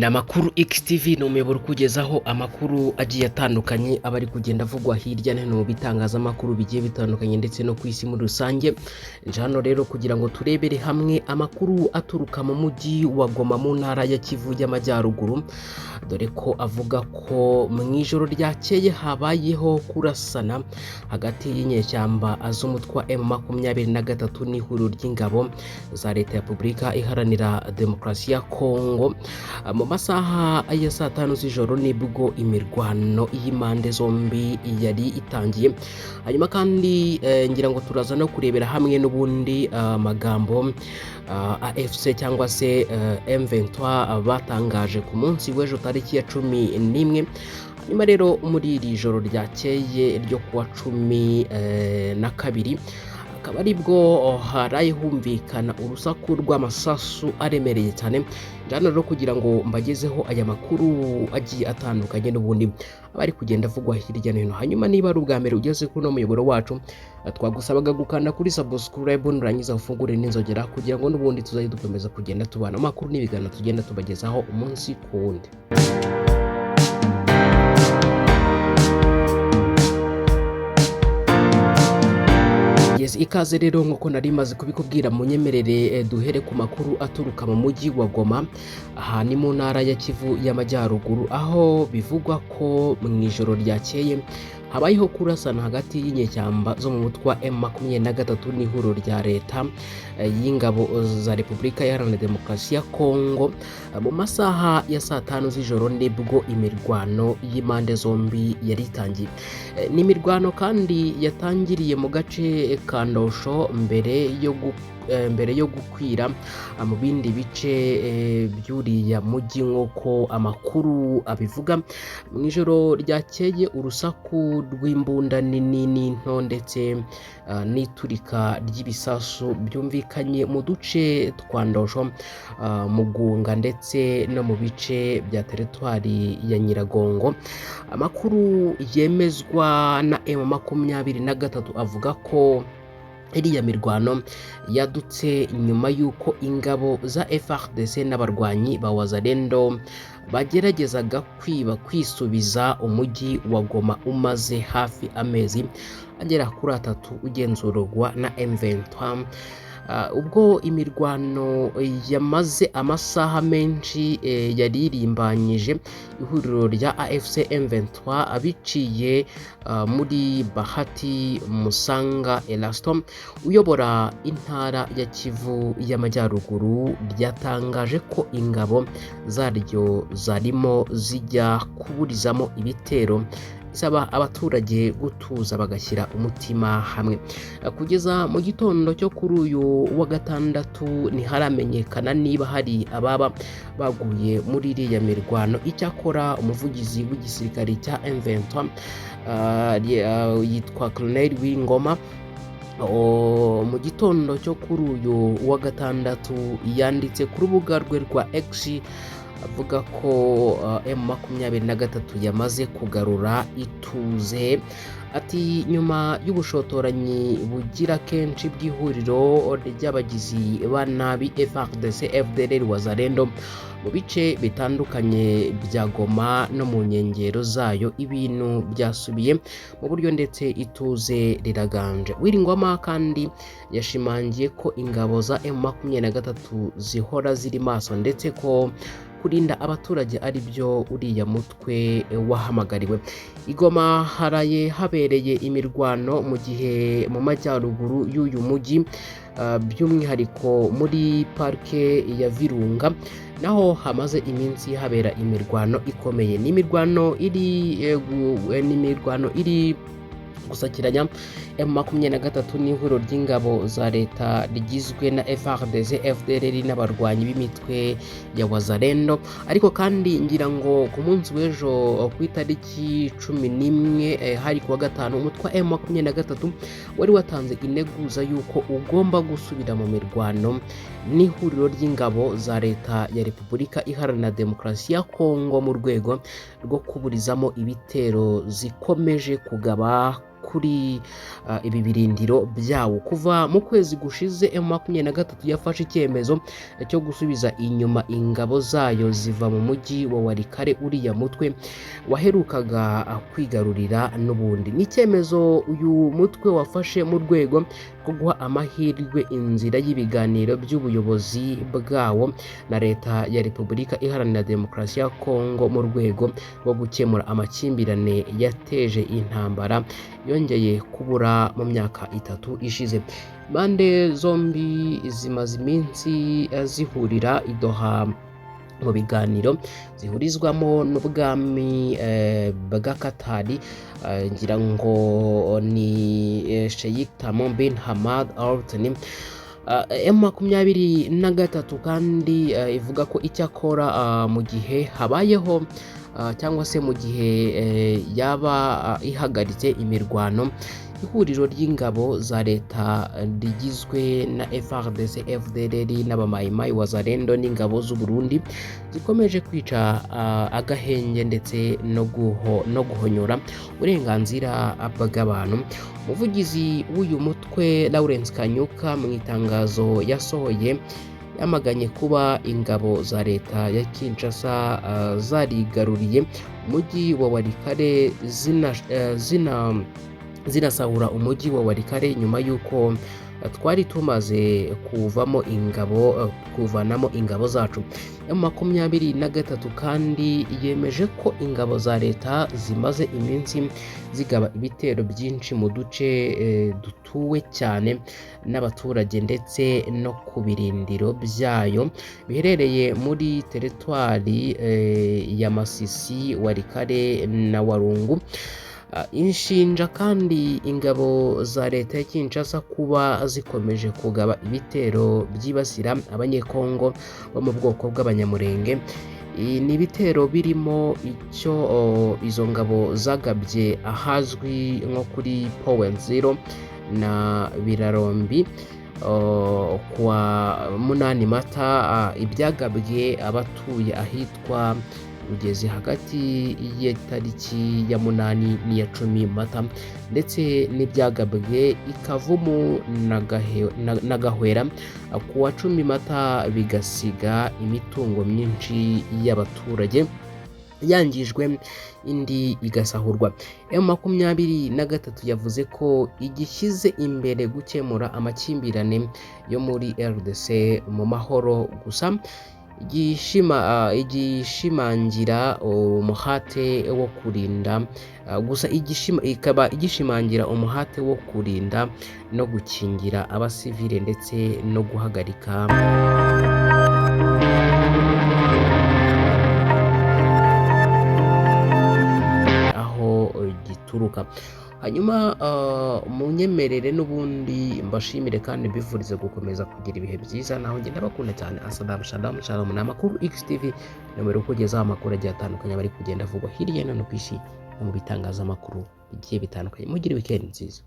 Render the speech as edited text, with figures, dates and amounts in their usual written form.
Ni amakuru XTV, ni umuyoboro ukugezaho amakuru agiye atandukanye aba ari kugenda avugwa hirya no hino mu bitangazamakuru bigiye bitandukanye ndetse no ku isi muri rusange. Nje hano rero kugira ngo turebere hamwe amakuru aturuka mu mujyi wa Goma mu ntara ya Kivu y'Amajyaruguru, dore ko avuga ko mu ijoro ryakeye habayeho kurasana hagati y'inyeshyamba z'umutwe wa M23 n'ihuriro ry'ingabo za Leta ya Repubulika Iharanira Demokarasi ya Kongo. Mu masaha ya saa tanu z'ijoro nibwo imirwano y'impande zombi yari itangiye. Hanyuma kandi ngira ngo turaza no kurebera hamwe n'ubundi amagambo AFC cyangwa se M23 batangaje ku munsi w'ejo tariki ya 11. Hanyuma rero muri iri joro ryakeye ryo kuwa 12 akaba aribwo haraye humvikana urusaku rw'amasasu aremereye cyane. Hano rero kugira ngo mbagezeho aya makuru agiye atandukanye n'ubundi aba ari kugenda avugwa hirya no hino. Hanyuma niba ari ubwa mbere ugeze kuri uno muyoboro wacu, twagusabaga gukanda kuri subscribe, nurangiza ufungure n'inzogera kugira ngo n'ubundi tuzajye dukomeza kugenda tubana amakuru n'ibiganiro tugenda tubagezaho umunsi ku wundi. Yes, ikaze rero nk'uko nari maze kubikubwira, munyemerere duhere ku makuru aturuka mu mujyi wa Goma. Aha ni mu ntara ya Kivu y'Amajyaruguru, aho bivugwa ko mu ijoro ryakeye habayeho kurasana hagati y'inyeshyamba zo mu mutwe wa M23 n'ihuriro rya leta y'ingabo za Repubulika Iharanira Demokarasi ya Kongo. Mu masaha ya saa tanu z'ijoro nibwo imirwano y'impande zombi yari itangiye. Ni imirwano kandi yatangiriye mu gace ka Ndosho mbere yo gukwira mu bindi bice by'uriya mujyi nk'uko amakuru abivuga. Mu ijoro ryakeye urusaku rw'imbunda nini n'into ndetse n'iturika ry'ibisasu byumvikanye mu duce twa Ndosho, Mugunga ndetse no mu bice bya teritwari ya Nyiragongo. Amakuru yemezwa na M23 avuga ko iriya mirwano yadutse nyuma y'uko ingabo za FARDC n'abarwanyi ba Wazalendo bageragezaga kwiba kwisubiza umujyi wa Goma umaze hafi amezi agera kuri atatu ugenzurwa na M23. Ubwo imirwano yamaze amasaha menshi yari irimbanyije ihuriro rya AFC M23 abiciye muri Bahati Musanga Erasto uyobora intara ya Kivu y'Amajyaruguru ryatangaje ko ingabo zaryo zarimo zijya kuburizamo ibitero, isaba abaturage gutuza bagashyira umutima hamwe. Kugeza mu gitondo cyo kuri uyu wa gatandatu ntiharamenyekana niba hari ababa baguye muri iriya mirwano. Icyakora umuvugizi w'igisirikare cya M23 yitwa Colonel Wingoma, mu gitondo cyo kuri uyu wa gatandatu yanditse ku rubuga rwe rwa X avuga ko M23 yamaze kugarura ituze. Ati nyuma y'ubushotoranyi bugira kenshi bw'ihuriro ry'abagizi ba nabi FARDC FDLR Wazalendo mu bice bitandukanye bya Goma no mu nkengero zayo, ibintu byasubiye mu buryo ndetse ituze riraganje. Wiringoma kandi yashimangiye ko ingabo za M23 zihora ziri maso ndetse ko kurinda abaturage ari byo uriya mutwe wahamagariwe. Igoma haraye habereye imirwano mu gihe mu majyaruguru y'uyu mujyi, by'umwihariko muri parike ya Virunga, naho hamaze iminsi habera imirwano ikomeye. Ni imirwano iri gusakiranya M23 n'ihuriro ry'ingabo za leta rigizwe na FARDC, FDLR n'abarwanyi b'imitwe ya Wazalendo. Ariko kandi ngira ngo ku munsi w'ejo ku itariki 11, hari kuwa gatanu, umutwe wa M23 wari watanze integuza y'uko ugomba gusubira mu mirwano n'ihuriro ry'ingabo za leta ya Repubulika Iharanira Demokarasi ya Kongo mu rwego rwo kuburizamo ibitero zikomeje kugaba kuri ibi birindiro byawo. Kuva mu kwezi gushize M23 yafashe icyemezo cyo gusubiza inyuma ingabo zayo ziva mu mujyi wa Walikale, uriya mutwe waherukaga kwigarurira n'ubundi. Ni icyemezo uyu mutwe wafashe mu rwego rwo guha amahirwe inzira y'ibiganiro by'ubuyobozi bwawo na leta ya Repubulika Iharanira Demokarasi ya Kongo mu rwego rwo gukemura amakimbirane yateje intambara yongeye kubura mu myaka 3 ishize. Impande zombi zimaze iminsi zihurira i Doha mu biganiro zihurizwamo n'ubwami bwa Katari, ngira ngo ni Sheikh Tamim bin Hamad Al Thani. M23 kandi ivuga ko icyakora mu gihe habayeho cyangwa se mu gihe yaba ihagaritse imirwano, ihuriro ry'ingabo za leta rigizwe na FARDC, FDLR n'abamayimayi Wazalendo n'ingabo z'u Burundi zikomeje kwica agahenge ndetse no guhonyora uburenganzira bw'abantu. Umuvugizi w'uyu mutwe Lawrence Kanyuka mu itangazo yasohoye yamaganye kuba ingabo za leta ya Kinshasa zarigaruriye umujyi wa Walikale zinasahura umujyi wa Walikale nyuma y'uko twari tumaze kuvamo ingabo kuvanamo ingabo zacu. M23 kandi yemeje ko ingabo za leta zimaze iminsi zigaba ibitero byinshi mu duce dutuwe cyane n'abaturage ndetse no ku birindiro byayo biherereye muri teritwari ya Masisi, Walikale na Warungu. Inshinja kandi ingabo za leta ya Kinshasa kuba zikomeje kugaba ibitero byibasira abanyekongo bo mu bwoko bw'abanyamurenge. Ni ibitero birimo icyo izo ngabo zagabye ahazwi nko kuri Point Zero na Birarombi kuwa 8 Mata, ibyagabwe abatuye ahitwa Rugezi hagati y'itariki ya 8 n'iya 10 Mata, ndetse n'ibyagabwe Ikavumu na Gahwera kuwa 10 Mata, bigasiga imitungo myinshi y'abaturage yangijwe indi igasahurwa. M23 yavuze ko igishyize imbere gukemura amakimbirane yo muri RDC mu mahoro, gusa igishimangira umuhate wo kurinda gusa ikaba igishimangira umuhate wo kurinda no gukingira abasivile ndetse no guhagarika aho gituruka. Hanyuma munyemerere n'ubundi mbashimire kandi mbifurize gukomeza kugira ibihe byiza, naho njye ndabakunda cyane. Asalamu shalom shalom. Ni amakuru XTV nomero kugezaho amakuru agiye atandukanye bari kugenda avugwa hirya no hino ku isi no mu bitangazamakuru bigiye bitandukanye. Mugire weekend nziza.